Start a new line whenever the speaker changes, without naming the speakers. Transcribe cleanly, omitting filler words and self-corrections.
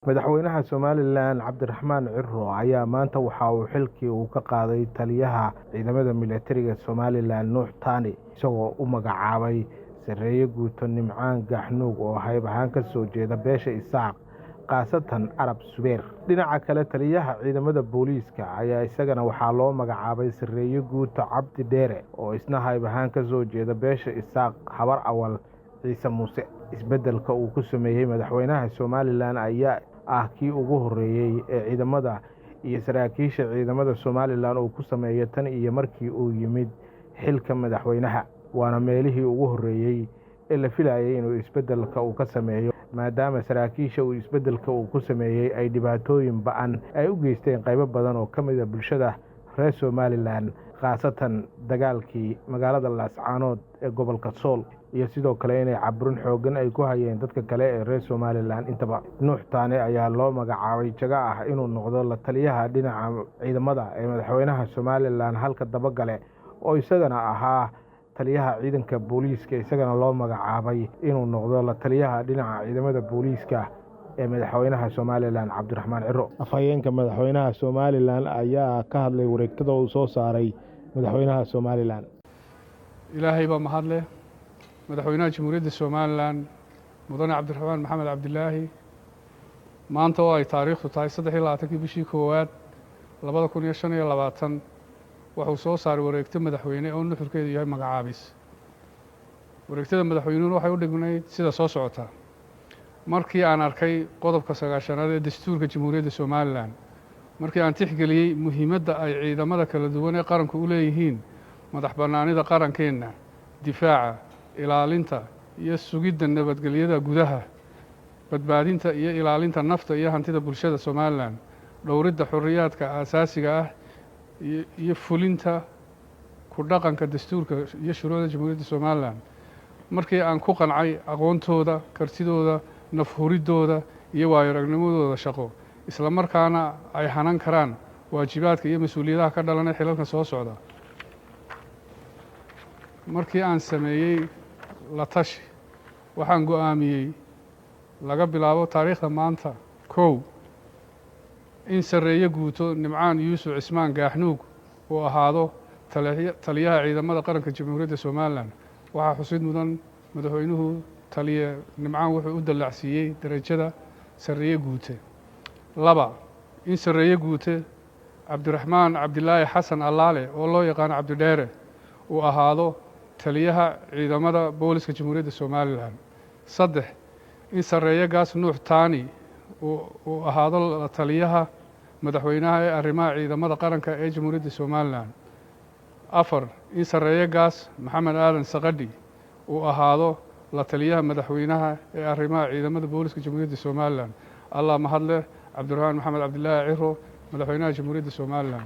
Madaxweynaha Somalilan Cabdiraxmaan Ciro ayaa maanta waxa uu xilkii uu ka qaaday taliyaha ciidamada militariga Somalilan Nuux Taani, isagoo u magacaabay sarreeye guuto Nimcaan Gaaxnuug oo hayb ahaan ka soo jeeda beesha Isaaq, khaasatan Arab Subeer. Dhinaca kale, taliyaha ciidamada booliiska ayaa isagana waxaa loo magacaabay sarreeye guuto Cabdi Dheere oo isna hayb ahaan ka soo jeeda beesha Isaaq Habar Awal Ciise Muuse. Isbeddelka uu ku sameeyey madaxweynaha Somalilan ayaa ah kii ugu horreeyey ee ciidamada iyo saraakiisha ciidamada Somalilan uu ku sameeyo tan iyo markii uu yimid xilka madaxweynaha, waana meelihii ugu horreeyey ee la filayay inuu isbeddelka uu ka sameeyo, maadaama saraakiisha uu isbeddelka uu ku sameeyey ay dhibaatooyin ba'an ay u geysteen qaybo badan oo ka mid ah bulshada reer Somalilan, khaasatan dagaalkii magaalada Laascaanood ee gobolka Sool, iyo sidoo kale inay caburin xooggan ay ku hayeen dadka kale ee reer Somalilan intaba. Nuux Taani ayaa loo magacaabay jago ah inuu noqdo la taliyaha dhinaca ciidamada ee madaxweynaha Somalilan, halka Dabagale oo isagana ahaa taliyaha ciidanka booliiska isagana loo magacaabay inuu noqdo la taliyaha dhinaca ciidamada booliiska ee madaxweynaha Somalilan Cabdiraxmaan Ciro. Afhayeenka madaxweynaha Somalilan ayaa ka hadlay wareegtada uu soo saaray madaxweynaha Somalilan.
Ilaahay baa mahad leh. Madaxweynaha Jamhuuriyadda Somalilan Mudane Cabdiraxmaan Maxamed Cabdilaahi, maanta oo ay taariikhdu tahay 23-kii bishii koowaad 2025, wuxuu soo saaray wareegto madaxweyne oo nuxurkeedu yahay magacaabis. Wareegtada madaxweynuhuna waxay u dhignayd sida soo socota: markii aan arkay qodobka 90aad ee dastuurka Jamhuuriyadda Somalilan, markii aan tixgeliyey muhiimadda ay ciidamada kala duwan ee qaranku u leeyihiin madax bannaanida qarankeenna, difaaca, ilaalinta iyo sugidda nabadgelyada gudaha, badbaadinta iyo ilaalinta nafta iyo hantida bulshada Somalilan, dhowridda xorriyaadka aasaasiga ah iyo fulinta ku dhaqanka dastuurka iyo shuruucda Jamhuuriyadda Somalilan, markii aan ku qancay aqoontooda, kartidooda, nafhuriddooda iyo waayo-aragnimadooda shaqo, isla markaana ay hanan karaan waajibaadka iyo mas-uuliyadaha ka dhalanay xilalka soo socda, markii aan sameeyey la tashi, waxaan go'aamiyey laga bilaabo taariikhda maanta 1 in sarreeye guuto Nimcaan Yuusuf Cismaan Gaaxnuug uu ahaado taliyaha ciidamada qaranka Jamhuuriyadda Somalilan. Waxaa xusid mudan, madaxweynuhu taliye Nimcaan wuxuu u dallacsiiyey derajada sarreeye guute. 2, in sarreeye guute Cabdiraxmaan Cabdilaahi Xasan Allaale oo loo yaqaano Cabdidheere uu ahaado taliyaha ciidamada booliska Jamhuuriyadda Somalilan. 3, in sarreeye gaas Nuux Taani uu ahaado la taliyaha madaxweynaha ee arrimaha ciidamada qaranka ee Jamhuuriyadda Somalilan. 4, in sarreeye gaas Maxamed Aadan Saqadhi uu ahaado la taliyaha madaxweynaha ee arrimaha ciidamada booliska Jamhuuriyadda Somalilan. Allah mahadleh. Cabdiraxmaan Maxamed Cabdilaahi Ciro, madaxweynaha Jamhuuriyadda Somalilan.